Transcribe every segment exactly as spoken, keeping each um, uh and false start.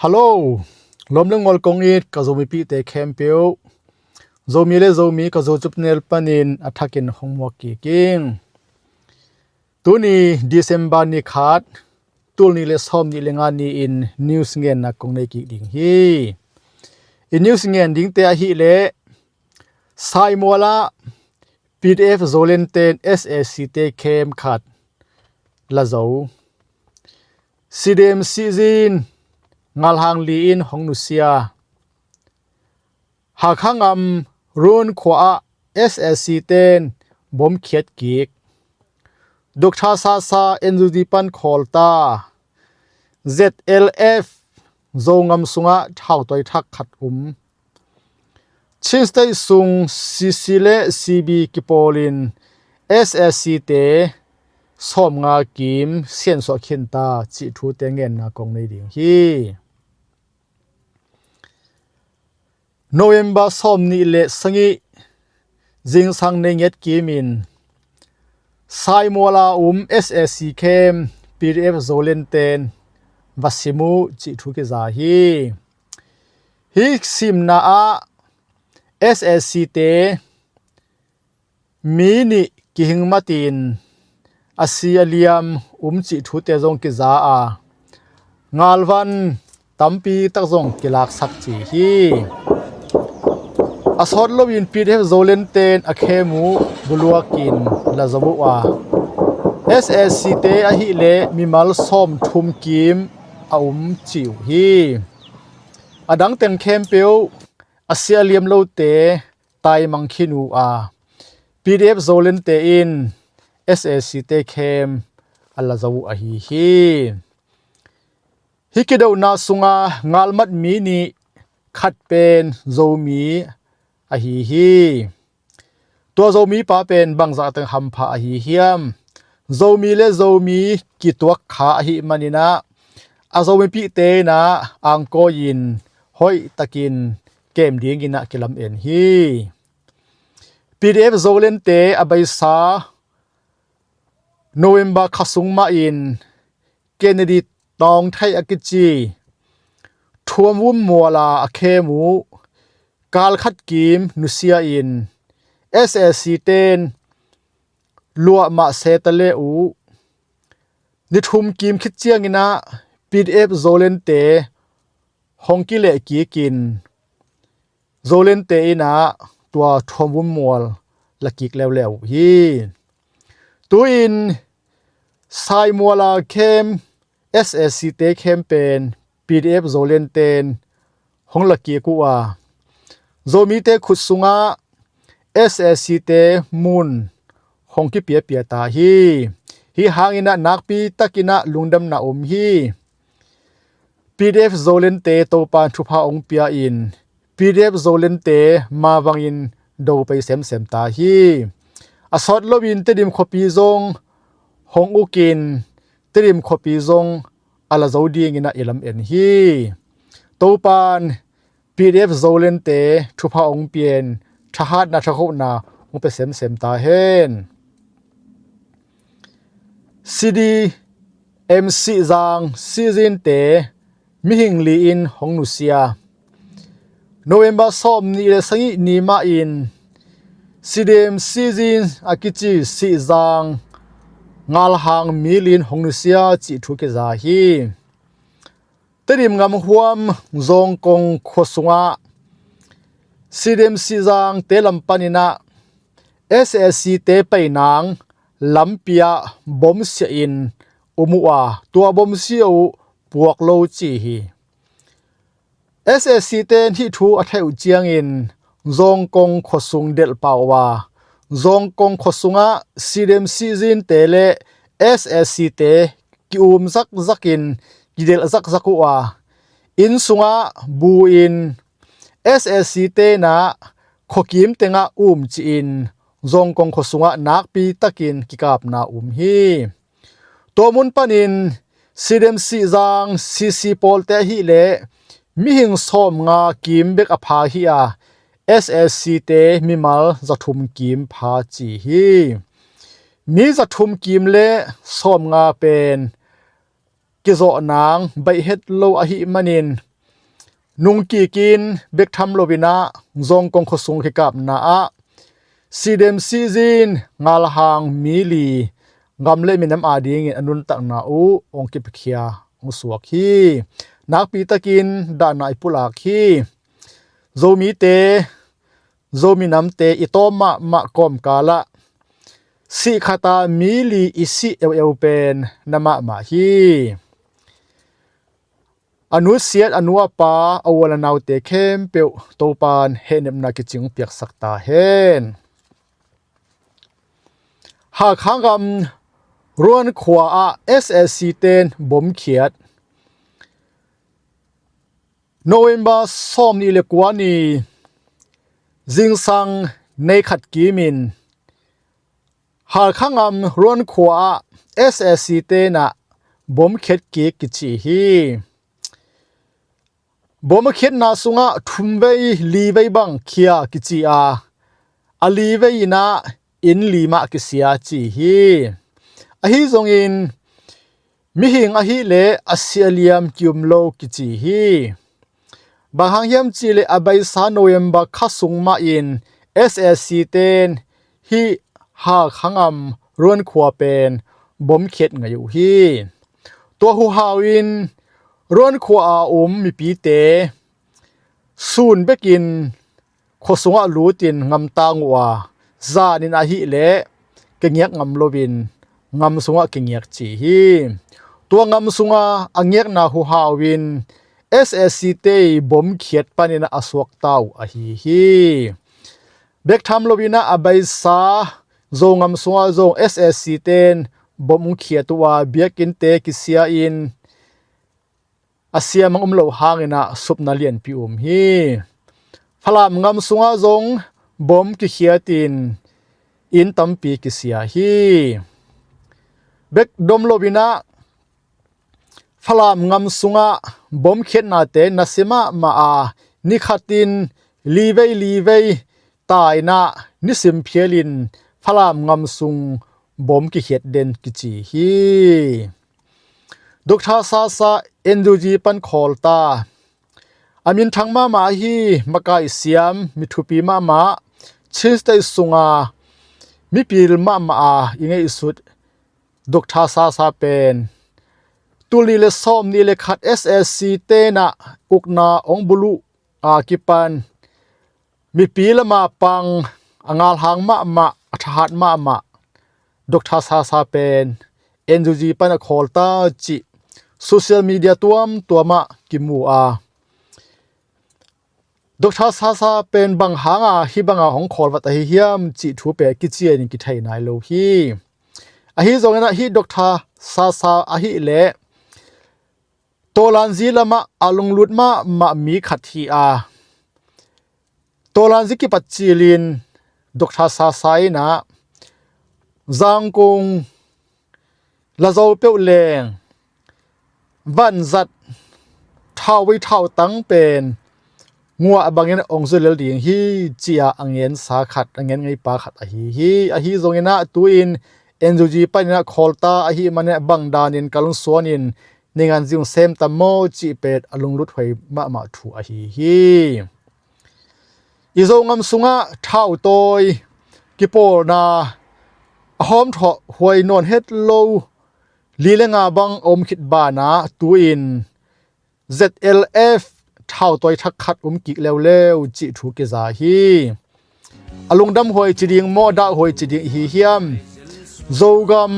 Hello, lawm le ngawl kong it ka Zomipihte khempeuh, Zomi le Zomi ka Zomi YouTube channel panin a thakin hong muak kik ing. Tuni December ni khat, tul nih le sawm nih le nga ni-in news ngenna kong nei kik ding hi. I news ngen dingte ahih leh Saimual ah P D F Zolandten S A C te camp khat la zo. CDM Chin ngalhang li in hong nusia. Hakha ngam Run khua ah S A C ten bom khiat kik. Doctor Sasa N U G pan khawl ta. Z L F Zongam sungah thautoi thak khat um. Chin State sung C C le C B kipawlin S A C te sawmnga kim siansuah khin ta cih thute ngenna kong nei ding hi. November sawm nih le sagih zingsang nei ngiat kimin Saimual a um S A C camp P D F Zolandten va sim uh cih thu kiza hi. Hih simna ah S A C te mi nih kihing matin a si a liam um cih thute zong kiza a, ngalvan tampi tak zong kilaksak ci hi. A sawt loin P D F Zolandten a camp uh buluakin la zo uh a, S A C te ahih leh mimal sawmthum kim a um ci uh hi. A dang teng khempeuh a si a liam lote taimang khin uh a, P D F Zolandte in S A C te camp a la zo uh ahi hi. Hih kidohna sunga ngalmat mi nih khat pen Zomi ahi hi. Tua Zomipa pen bangzah teng hampha ahi hiam? Zomi le Zomi kituak kha ahih manin ah a Zomipihte in ah angkawi in hoihtakin kem dingin ah kilamen hi. P D F Zolandte a beisa November kha sung mahin Kennedy Tawngthei a kici thuamvum muala a camp uh kalkhat kim nusia in S A C ten luah mah se ta le uh ni thum kim khit ciangin ah P D F Zolandte hong kileh kikin Zolandte in ah tua thuamvum mual la kik leuleu uh hi. Tu-in Saimual a camp S A C te camp pen P D F Zolandten hong la kik uh a, Zomite khut sungah S A C te mun hong kipiapia ta hi. Hih hangin ah nakpi takin ah lungdamna um hi. P D F Zolandte Topan thupha hong pia in P D F Zolandte mavangin do pei semsem ta hi. A sawt loin Tedim khuapi zong hong ukin Tedim khuapi zong a la zo dingin ah i lamen hi. Topan P D F Zolandte thupha hong pia in thahatna thakhohna hong pia semsem ta hen. CDM Sihzang Sihzinte mihing li in hong nusia. November sawm nih le sagih ni mahin CDM Sihzin a kici Sihzang ngalhang mi li in hong nusia cih thu kiza hi. Tedim ngamhuam Zawngkong khua sungah CDM Sihzangte lam panin ah S A C te peinang lampi ah bomsia in um uh a, tua bomsia uh puak lo ci hi. S A C ten hih thu a theih uh ciangin Zawngkong khuasung delh pah uh a, Zawngkong khuasungah CDM Sihzinte le S A C te ki-um zakzakin kidelh zakzak uh a, inn sungah bu-in S A C te in ah khuakim tengah um ci-in Zawngkong khuasungah nakpi takin kikapna um hi. Tua mun panin CDM Sihzang CC pawlte ahih leh mihing sawmnga kim bek a pha hi a, S A C te mimal zathum kim pha ci hi. Mi zathum kim le sawmnga pen kizawhnang baih het lo ahih manin nungkikin bek tham loinah Zongkong khuasung kikapna ah sidem sihzin ngalhang mi li gam le minam adingin a nuntakna uh hong kipiakhia hong suak hi. Nakpitakin dahna i pulak hi. Zomite, Zomi namte i tawm mahmah kawmkalah sihkhata mi li i sih eueu pen na mahmah hi. A nusiat a nu a pa a ual a naute khempeuh Topan hehnepna kicing piaksak ta hen. Hakha gam Ruan khua ah S A C ten bomkhiat. November sawm nih le kua ni zingsang nei khat kimin Halkhangam Ruan khua ah S A C tenah bomkhiat kik kici hi. Bom a khiatna sungah thumvei livei bang khia kici a, a livei inah inn li mah kisia ci hi. Ahi zongin mihing ahileh a sialiam kium lo kici hi. Bang hang hiam cihleh a beisa November kha sung mahin S A C ten hih Halkhangam Ruan khua pen bomkhiat ngei uh hi. Tua huhau in Ruan khua a um mipite sun bekin khua sungah lutin ngamtang uh a, zanin ahileh kingiak ngam loin ngam sungah kingiak ci hi. Tua ngam sunga a ngiakna huhau in S A C te bomkhiat panin a suakta uh ahi hi. Bek tham loinah a beisa Zongam sungah zong S A C ten bom hong khiat uh a, biakinnte kisia in a siamang um lo hanginah supna lianpi um hi. Falam ngam sungah zong bom kikhiatin inn tampi kisia hi. Bek dom loinah Falam ngam sungah bomkhiatnate nasia mahmah a, nikhatin livei livei ta inah nisim phialin Falam ngam sung bom kikhiat den kici hi. Dr. Sasa N U G pan khawlta a minthang mahmah ahi, makai siam, mithupi mahmah, Chin State sunga mipil mahmah a i ngeihsut Dr. Sasa pen tul nih le sawm nih le khat S A C tenah ukna hong buluh a kipan mipi lama pang a ngalhang mahmah, a thahat mahmah Dr. Sasa pen N U G pan a khawlta cih social media tuamtuamah kimu a, Dr. Sasa pen bang hanga hih banga hong khawlvat ahi hiam cih thu pen kicianin kithei nai lo hi. Ahi zonginah hih Dr. Sasa ahileh Tawlanzi lamah a lunglut mahmah mi khat hi a, Tawlanzi kipat cilin Dr. Sasa inah Zangkong lazo peuh leng vanzat thauvei thautang pen nguah bangin hong zui lel ding hi, ci-a a ngensa khat, a ngen ngeipa khat ahi hi. Ahi zonginah tu-in N U G paninah khawlta ahih maninah bang danin kalsuanin ningan zing sem tam maw cih pen a lunglut huai mahmah thu ahi hi. I Zongam sungah thautawi kipawlna a hawmthawh huai nawn het lo li le nga bang a um khit banah tu-in Z L F thautawi thak khat um kik leuleu cih thu kiza hi. A lungdam huai ci ding maw, a dah huai ci ding ihi hiam? Zogam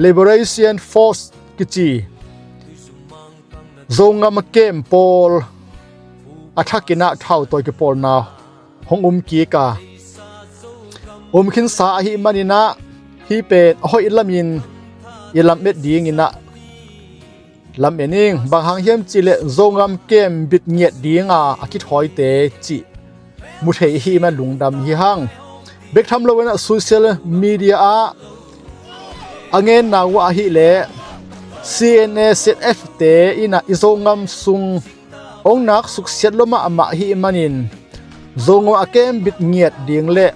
Liberation Force kici Zongam a kem pawl a thakinah thautawi kipawlna hong um kik a, um khinsa ahih maninah hih pen a hoih lamin i lamet dinginah lamen ing. Bang hang hiam cihleh Zongam kem bit ngiat dinga a kithawite cih mu thei ihi man lungdam hi hang. Bek tham loinah social media ah a ngenna uh ahileh C N A, C N F te inah i Zongam sung hong nak suksiat lua mahmah ahih manin Zongam a kem bit ngiat ding le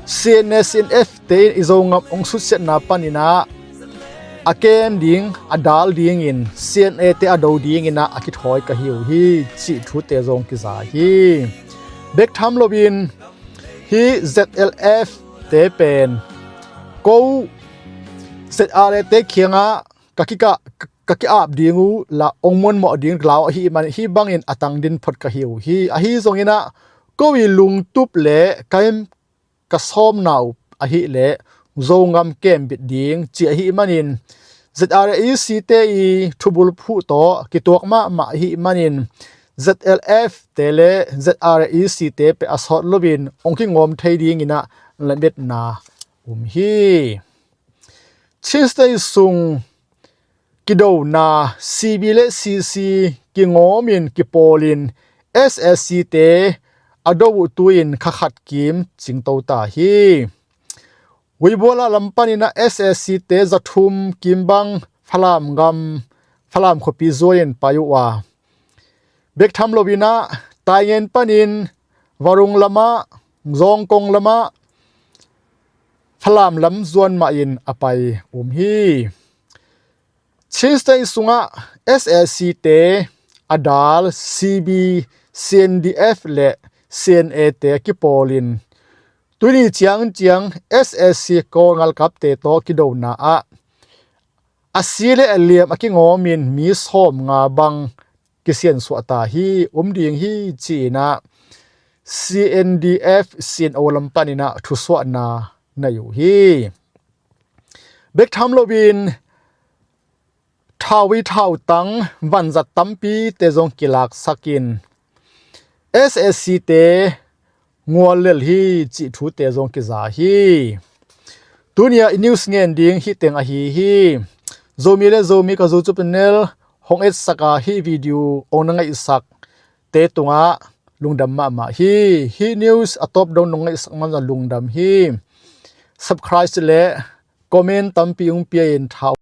C N A, C N F te in i Zongam hong sutsiatna paninah a kem ding, a dal dingin, C N A te a do dingin ah a kithawi ka hi uh hi, cih thute zong kiza hi. Bek tham loin hih Z L F te pen ko Z R A te kiangah ka kikah, ka ki-ap ding uh la ong muanmawh ding lau ahih man hih bangin a tang din phot ka hi uh hi. Ahi zongin ah ko i lungtup le ka, ka sawmna uh ahih leh Zongam kembit ding ci ahih manin Z R A E C te i thubul phuh tawh kituak mahmah ahih manin Z L F te le Z R A E C te pen a sawt loin ong kingawm thei dingin ah lametna um hi. Chin State sung kidona C B le C C kingawmin kipawlin S S C te a do uh tu-in kha khat kim cingto ta hi. Weibuala lam panin ah S S C te zathum kim bang Falam gam, Falam khuapi zuanin pai uh a, bek tham loin ah Taingen panin Varung lamah, Zawngkong lamah, Falam lam zuan mahin a pai um hi. Chin State sungah S S C te a dal C B, C N D F le C N A te kipawlin tuni ciangciang S S C Kawl ngalkapte tawh kidona ah a si le a liam a kingawmin mi sawmnga bang kisiansuah ta hi, um ding hi ci-in ah C N D F, C N O lam panin ah thusuahna nei uh hi. Bek tham loin thau i thautang vanzat tampite zong kilaksakin S S C te ngual lel hi cih thute zong kiza hi. Tuni-ah i news ngen ding hih teng ahi hi. Zomi le Zomi ka YouTube channel hong etsak a hih video hong na ngaihsak te tungah lungdam mahmah hi. Hih news a tawp dong nong ngaihsak man zong lungdam hi. Subscribe le comment tampi hong pia in thau